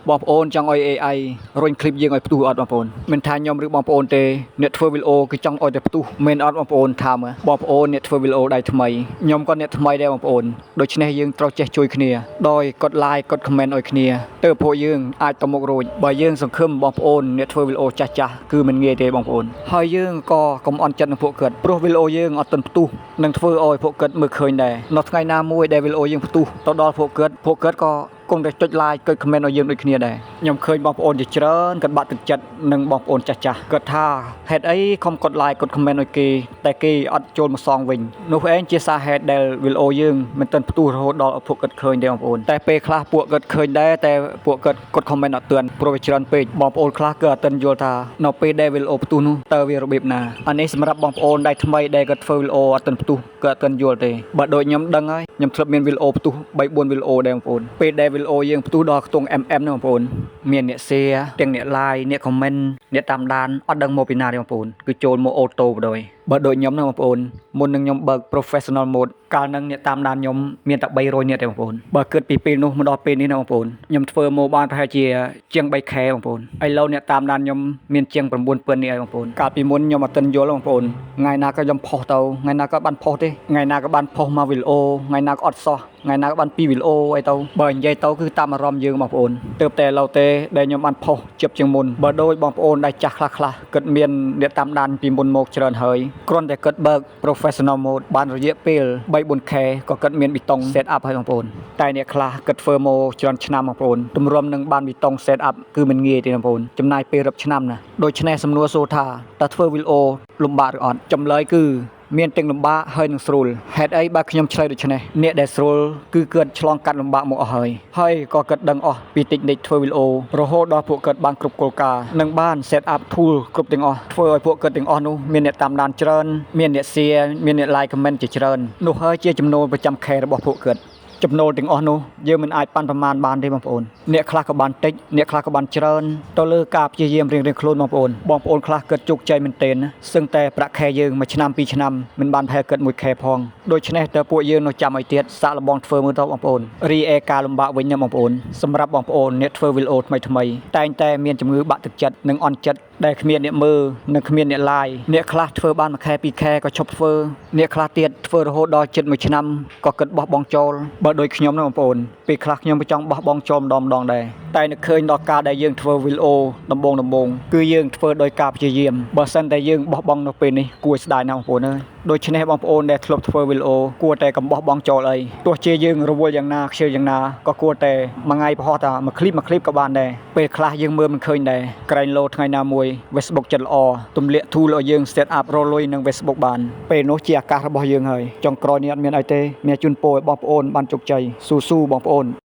បងប្អូនចង់ឲ្យ AI រុញคลิปយើងឲ្យផ្ទុះអត់បងប្អូនមិនថាខ្ញុំឬបងប្អូនទេអ្នកធ្វើវីដេអូគឺចង់ឲ្យតែផ្ទុះមែនអត់បងប្អូនថាមើលបងប្អូនអ្នកធ្វើវីដេអូដៃថ្មីខ្ញុំក៏អ្នកថ្មីដែរបងប្អូនដូច្នេះយើងត្រូវចេះជួយគ្នាដោយកด like កด comment ឲ្យគ្នាទើបពួកយើងអាចទៅមុខរួចបើយើងសង្ឃឹមបងប្អូនអ្នកធ្វើវីដេអូចាស់ចាស់គឺមិនងាយទេបងប្អូនហើយយើងក៏កុំអន់ចិត្តនឹងពួកគាត់ព្រោះវីដេអូយើងអត់ទាន់ផ្ទុះនឹងធ្វើឲ្យពួកគាត់មើលឃើញដែរនៅថ្ងៃណាមួយដែលវីដេអូយើងផ្ទុះទៅដល់ពួកគាត់ពួកគាត់ក៏ គង់តែចុច like ចុច comment ឲ្យយើងដូចគ្នាដែរខ្ញុំឃើញបងប្អូនជាច្រើនគាត់បាក់ទឹកចិត្តនិងបងប្អូនចាស់ចាស់គាត់ថាហេតុអីខំកด like កด comment ឲ្យគេតែគេអត់ចូលមកសងវិញនោះឯងជាសាហេតុដែលវីដេអូយើងមិនទាន់ផ្ទុះរហូតដល់ពួកគាត់ឃើញទេបងប្អូនតែពេលខ្លះពួកគាត់ឃើញដែរតែពួកគាត់កด comment អត់ទាន់ព្រោះវាច្រើនពេកបងប្អូនខ្លះគឺអត់ទាន់យល់ថានៅពេលដែលវីដេអូផ្ទុះនោះតើវារបៀបណាអានេះសម្រាប់បងប្អូនដែលថ្មីដែលគាត់ធ្វើវីដេអូអត់ទាន់ផ្ទុះគឺអត់ទាន់យល់ទេបើដូចខ្ញុំដឹងហើយខ្ញុំធ្លាប់មានវីដេអូផ្ទុះ3 4វីដេអូដែរបងប្អូនពេលដែលវីដេអូយើងផ្ទុះដល់ខ្ទង់ MM នោះបងប្អូនមានអ្នក share ទាំងអ្នក like អ្នក comment អ្នកតាមដានអត់ដឹងមកពីណាទេបងប្អូនគឺចូលមក auto បណ្ដោយបើដូចខ្ញុំណាបងប្អូនមុននឹងខ្ញុំបើក professional mode កាលហ្នឹងអ្នកតាមដានខ្ញុំមានតែ300នាក់ទេបងប្អូនបើគិតពីពេលនោះមកដល់ពេលនេះណាបងប្អូនខ្ញុំធ្វើមកបានប្រហែលជាជាង 3K បងប្អូនឥឡូវអ្នកតាមដានខ្ញុំមានជាង9000នាក់ហើយបងប្អូនកាលពីមុនខ្ញុំអត់ទាន់យល់បងប្អូនថ្ងៃណាក៏ខ្ញុំផុសទៅថ្ងៃណាក៏បានផុសទេថ្ងៃណាក៏បានផុសមកវីដេអូថ្ងៃណាក៏អត់សោះថ្ងៃណាក៏បាន2វីដេអូអីទៅបើនិយាយទៅគឺតាមអារម្មណ៍យើងបងប្អូនទើបតែឥឡូវទេដែលខ្ញុំបានផុសជិបជាងមុនបើដូចបងប្អូនដែលចាស់ខ្លះខ្លះគិតមានអ្នកតាមដានពីមុនមកច្រើនហើយគ្រាន់តែគិតបើក professional mode បានរយៈពេល3 4K ក៏គិតមាន button set up ហើយបងប្អូនតែអ្នកខ្លះគិតធ្វើមកច្រើនឆ្នាំបងប្អូនទម្រាំនឹងបាន button set up គឺមិនងាយទេបងប្អូនចំណាយពេលរាប់ឆ្នាំណាដូច្នេះសំណួរសួរថាតើធ្វើវីដេអូលំបាកឬអត់ចម្លើយគឺមានទាំងលំបាកហើយនឹងស្រួលហេតុអីបើខ្ញុំឆ្លើយដូច្នេះអ្នកដែលស្រួលគឺគាត់ឆ្លងកាត់លំបាកមកអស់ហើយហើយក៏គាត់ដឹងអស់ពី technique ធ្វើវីដេអូរហូតដល់ពួកគាត់បានគ្រប់គោលការណ៍និងបាន set up tool គ្រប់ទាំងអស់ធ្វើឲ្យពួកគាត់ទាំងអស់នោះមានអ្នកតាមដានច្រើនមានអ្នក share មានអ្នក like comment ជាច្រើននោះហើយជាចំណូលប្រចាំខែរបស់ពួកគាត់ចំណូលទាំងអស់នោះយើងមិនអាចប៉ាន់ប្រមាណបានទេបងប្អូនអ្នកខ្លះក៏បានតិចអ្នកខ្លះក៏បានច្រើនទៅលើការព្យាយាមរៀងៗខ្លួនបងប្អូនបងប្អូនខ្លះគិតជោគជ័យមែនទែនសឹងតែប្រាក់ខែយើងមួយឆ្នាំពីរឆ្នាំមិនបានប្រហែលគិតមួយខែផងដូច្នេះតើពួកយើងនៅចាំឲ្យទៀតសាកល្បងធ្វើមើលទៅបងប្អូនរីឯការលំបាកវិញណាបងប្អូនសម្រាប់បងប្អូនអ្នកធ្វើវីដេអូថ្មីថ្មីតែងតែមានជំងឺបាក់ទឹកចិត្តនិងអន់ចិត្តដែលគ្មានអ្នកមើលនិងគ្មានអ្នក like អ្នកខ្លះធ្វើបានមួយខែពីរខែក៏ឈប់ធ្វើអ្នកខ្លះទៀតធ្វើរហូតដល់ជិតមួយឆ្នាំក៏គិតបោះបង់ចោលបើដូចខ្ញុំណាបងប្អូនពេលខ្លះខ្ញុំក៏ចង់បោះបង់ចោលម្ដងម្ដងដែរតែនឹកឃើញដល់ការដែលយើងធ្វើវីដេអូដំបូងដំបូងគឺយើងធ្វើដោយការព្យាយាមបើសិនតែយើងបោះបង់នៅពេលនេះគួរស្ដាយណាស់បងប្អូនអើយដូច្នេះបងប្អូនដែលធ្លាប់ធ្វើវីដេអូគួរតែកុំបោះបង់ចោលអីទោះជាយើងរវល់យ៉ាងណាខ្ជិលយ៉ាងណាក៏គួរតែមួយថ្ងៃបង្ហោះតែមួយឃ្លីបមួយឃ្លីបក៏បានដែរពេលខ្លះយើងមើលមិនឃើញដែរក្រែងលោថ្ងៃណាមួយ Facebook ចិត្តល្អទម្លាក់ tool ឲ្យយើង set up រលុយនឹង Facebook បានពេលនោះជាឱកាសរបស់យើងហើយចុងក្រោយនេះអត់មានអីទេមានជូនពរឲ្យបងប្អូនបានជោគជ័យស៊ូស៊ូបងប្អូន។